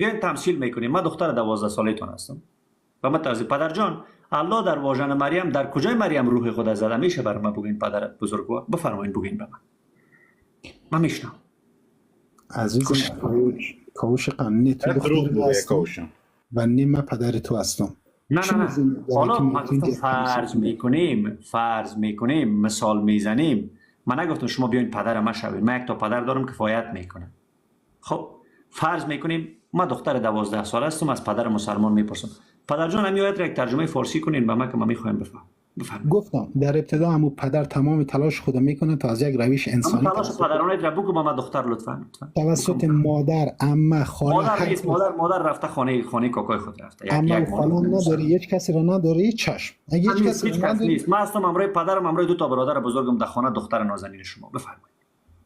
بیاین تمثیل میکنیم. من دختر 12 ساله تان هستم و من تازه پدر جان، الله در واژن مریم، در کجای مریم روح خود زده میشه؟ برای من بگین پدر بزرگوار، بفرمایید بگین به من، من میشنم. عزیز کاوش قنی، تو دختر هستم و نه من پدر تو هستم. نه نه نه، حالا من گفتم فرض میکنیم، فرض میکنیم، مثال میزنیم. من نگفتم شما بیاین پدر من شوید، من یک تا پدر دارم کفایت میکنه. خب فرض میکنیم من دختر 12 ساله هستم، از پدر مسلمان میپرسم پدر جان همین آیت را یک ترجمه فارسی کنین به من که من میخوایم بفهم. بفهم. گفتم در ابتدا همو پدر تمام تلاش خود میکنه تا از یک روش انسانی تلاش پدرانه را بگو با من دختر لطفا. توسط مادر، عمه، خاله، مادر نیست، مادر رفته خانه کاکای خود رفته. عمه و خاله نداری، هیچ کسی را نداری، چشم. اگه هیچ کسی نداری نیست. من هستم همراه پدرم، همراه دو تا برادر بزرگم در خانه، دختر نازنین شما. بفرمایید.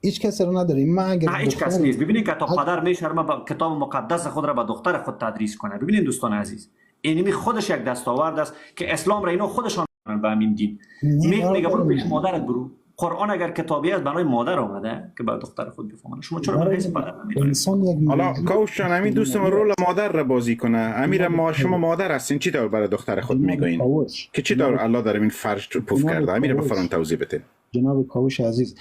هیچ کسی رو نداری. من اگر نه هیچ کس نیست. ببینید که تا پدر میشرمه با کتاب مقدس خود را به دختر خود تدریس کنه. ببینید دوستان عزیز، اینمی خودش یک دستاورد است که اسلام را اینا خودشان به همین دین میگه برو پیش مادرت برو. قرآن اگر کتابی است برای مادر آمده که به دختر خود بفهمانه. شما چرا برای پدر انسان یک حالا کاوش جان، همین دوست ما رول مادر را بازی کنه. امیر ما شما مادر هستین، چی طور برای دختر خود میگوین که چی طور الله در این فرج پف کرده؟ امیر بفرمایید توضیح بده. جناب کاوش عزیز،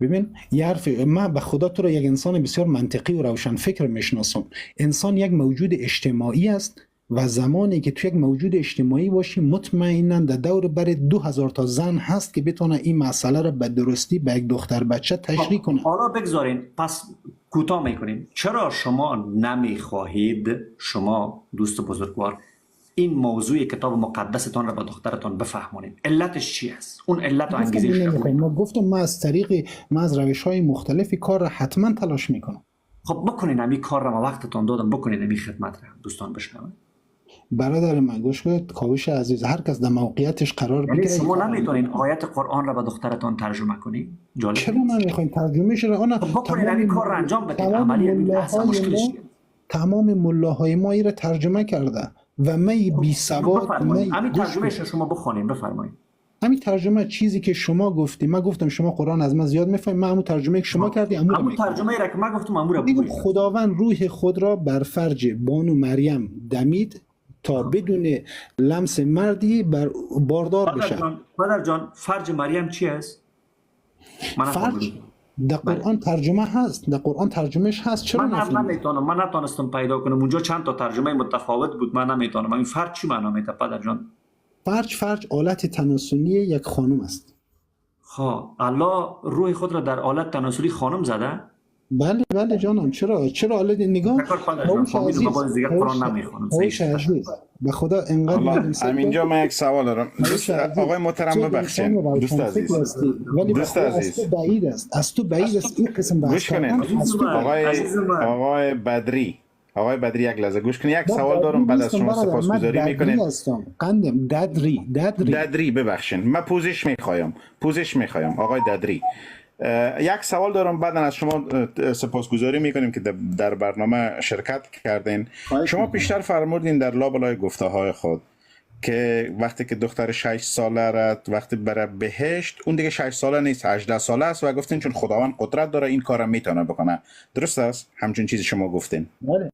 ببین یه حرف، من به خدا تو رو یک انسان بسیار منطقی و روشن فکر میشناسم. انسان یک موجود اجتماعی است و زمانی که تو یک موجود اجتماعی باشی مطمئنا در دور بر 2000 تا زن هست که بتونه این مسئله را به درستی به یک دختر بچه تشریح کنه. حالا بگذارین پس کوتاه میکنیم. چرا شما نمیخواهید، شما دوست بزرگوار، این موضوع کتاب مقدستان را به دخترتان بفهمانید؟ علتش چی است؟ اون علت و انگیزش. ما گفتم ما از طریق، ما از روش‌های مختلفی کار را حتما تلاش میکنم. خب بکنین همین کار را، ما وقتتان دادم، بکنین همین خدمت را دوستان بشنون. برادر من گوش کنید کاوش عزیز، هر کس در موقعیتش قرار بگیره. شما نمیتونین آیت قرآن را به دخترتان ترجمه کنید؟ جالب. چرا نمیخواین ترجمه را؟ اون بکنین همین کار را انجام بدین. عملی مشکلش تمام ملاهای ما را ترجمه کرده و من بی سواد. همین ترجمه شما بخونین بفرمایید. همین ترجمه چیزی که شما گفتی، من گفتم شما قرآن از من زیاد میفهمی، من همون ترجمه که شما کردی همون ترجمه را که من گفتم همون را بگید. خداوند روح خود را بر فرج بانو مریم دمید تا بدون لمس مردی بر باردار بشه. پدر جان فرج مریم چی است؟ فرج در قرآن ترجمه هست، در قرآن ترجمهش هست. چرا من نمیتونم، من نتونستم پیدا کنم. اونجا چند تا ترجمه متفاوت بود، من نمیتونم. این فرج چی معنا میده پدر جان؟ فرج آلت تناسلی یک خانم است. خب الله روح خود را در آلت تناسلی خانم زده؟ بله بله جانم. چرا آلت نگاه به خدا انقدر. همینجا من یک سوال دارم آقای محترم، ببخشید دوست عزیز، ولی دوست عزیز از تو بعید است، از تو بعید است این قسم بحث کردن. آقای بدری، آقای بدری یک لحظه گوش کنید، یک سوال دارم بعد از شما سپاسگزاری میکنیم. قندم ددری ببخشید من پوزش میخوایم آقای ددری، یک سوال دارم بعدا از شما سپاسگزاری میکنیم که در برنامه شرکت کردین. شما پیشتر فرمودین در لابلای گفته های خود که وقتی که دختر 6 ساله را وقتی بره بهشت، اون دیگه 6 ساله نیست، 18 ساله است و گفتین چون خداوند قدرت داره این کارا میتونه بکنه. درست است؟ همچون چیزی شما گفتین. بله.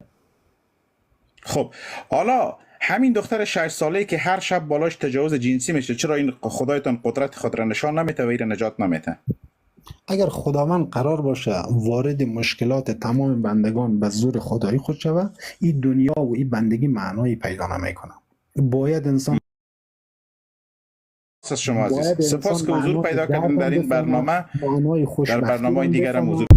خب حالا همین دختر 6 ساله که هر شب بالاش تجاوز جنسی میشه، چرا این خدایتان قدرت خود را نشان نمیده و این نجات نمیده؟ اگر خداوند قرار باشه وارد مشکلات تمام بندگان به زور خدایی خود شود، این دنیا و این بندگی معنایی پیدا نمیکنه. باید انسان شما عزیز سپاس که حضور پیدا کردین در این برنامه، در برنامه دیگر هم حضور